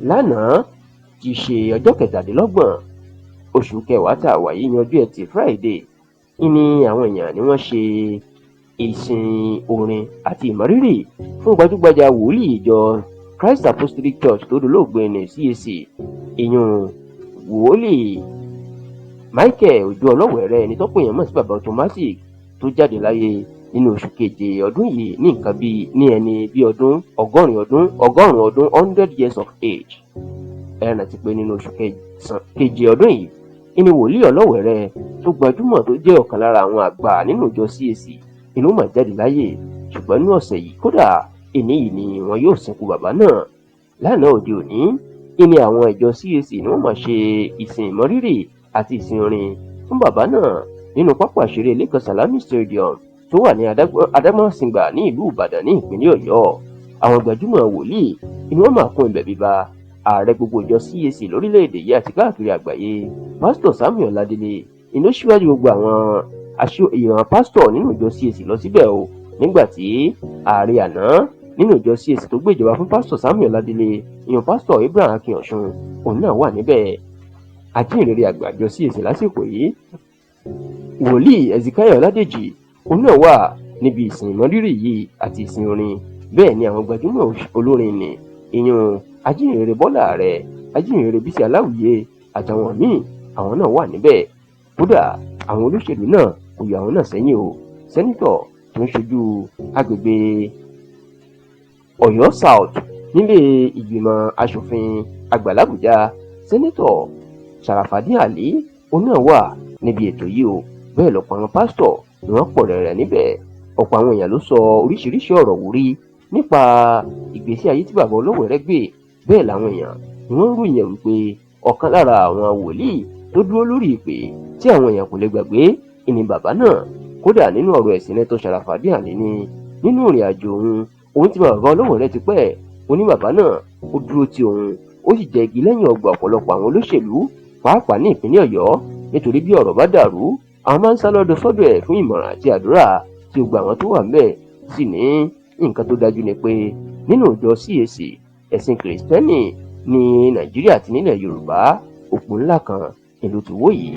Lánàá tí í ṣe ọjọ́ 27 oṣù kẹwàá tá a wà yìí ní ọjọ́ Ẹtì Friday ní àwọn èèyàn ni wọ́n ṣe ìsìn orin àti ìmọrírì fún gbajúgbajà wòlíì ìjọ Christ Apostolic Church tó dolóògbé ní CAC, ìyún wòlíì Michael Òjó Ọlọ́wẹ̀rẹ́, ẹni tó pè yàn mọ̀ sí Bàbá Automatic, tó jáde láyé nínú oṣù keje ọdún yìí ní nǹkan bíi ní ẹni bíi ọdún 80 ọdún, 100 ọdún, 100 years of age. Ẹ rántí pé nínú oṣù keje ọdún yìí ìní wòlíì Ọlọ́wẹ̀rẹ́ tó gbajúmọ̀, tó jẹ́ ọ̀kan lára àwọn àgbà nínú ìjọ CAC, inú mà jáde láyé. Ṣùgbọ́n ní ọ̀sẹ̀ yìí, kódà èní yìí ni wọn yóò sìnkú bàbá náà. Lánàá òde òní ìní àwọn ìjọ CAC ni wọ́n máa ṣe ìsìn ìmọrírì àti ìsìn orin fún bàbá náà nínú pápá ìṣeré Lékan Salami Stadium tó wà ní Adámásingbà ní ìlú Ìbàdàn ní ìpínlẹ̀ Ọ̀yọ́. Àwọn gbajúmọ̀ wòlíì ni wọ́n máa kún ibẹ̀ bíbá. Ààrẹ gbogbo ìjọ CAC lórílẹ̀‐èdè yìí àti káàkiri àgbáyé, Pásítọ̀ Samuel Ọládélé, ìlú síwájú gbogbo àwọn ìran pásítọ̀ nínú ìjọ CAC lọ síbẹ̀ o, nígbà tí ààrẹ àná nínú ìjọ CAC tó gbé ìjọba fún Pásítọ̀ Samuel Ọládélé, ìyẹn Pásítọ̀ Abraham Akínọ̀sùn, òun náà wà níbẹ̀. Ajínrere àgbà ìjọ CAC lásìkò yìí, wòlíì Ezekiel Ọládèjì, òun náà wà níbi ìsìn ìmọrírì yìí àti ìsìn orin. Bẹ́ẹ̀ ni àwọn gbajúmọ̀ olórin ní, ìyún ajínrere Bọ́lá Àrẹ, ajínrere Bísí Aláwìyé àtàwọn míì, àwọn náà wà níbẹ̀. Kódà àwọn olóṣèlú náà kò yọ àwọn náà sẹ́yìn o. Senator tó ń ṣojú agbègbè Ọ̀yọ́ South nílé ìgbìmọ̀ asòfin àgbà l'Àbújá, Senator Sharafadeen Alli, òun náà wà níbi ètò yìí o. Bẹ́ẹ̀ lọ́pọ̀ àwọn pásítọ̀ ni wọ́n pọ̀ rẹ̀rẹ̀ níbẹ̀. Ọ̀pọ̀ àwọn èèyàn ló sọ oríṣiríṣi ọ̀rọ̀ wúrí nípa ìgbésí ayé tí bàbá Ọlọ́wẹ̀rẹ́ gbé. Bẹ́ẹ̀ làwọn èèyàn ni wọ́n ń ròyìn ẹ̀ wípé ọ̀kan lára àwọn wòlíì tó dúró lórí ìpè tí àwọn èèyàn kò lè gbàgbé ìní bàbá náà. Kódà nínú ọ̀rọ̀ ẹ̀, Senator Sharafadeen Alli ní nínú ìrìn àjò òun, òun tí bàbá Ọlọ́wẹ̀rẹ́ ti pẹ́. Ó ní bàbá náà ó dúró ti òun, ó sì jẹ́ igi lẹ́yìn ọgbà ọ̀pọ̀lọpọ̀ àwọn olóṣèlú, pàápàá ní ìpínlẹ̀ Ọ̀yọ́, nítorí bí ọ̀rọ̀ bá dàrú, àwọn máa ń sá lọ́dọ̀ sọ́dọ̀ ẹ̀ fún ìmọ̀ràn àti àdúrà, tí gbogbo àwọn tó wà ńbẹ̀ sì ní nǹkan tó dájú ni pé nínú ìjọ CAC, ẹ̀sìn Kìrìsìtẹ́nì ní Nàìjíríà àti nílẹ̀ Yorùbá, òpó ńlá kan ìlú ti wó yìí.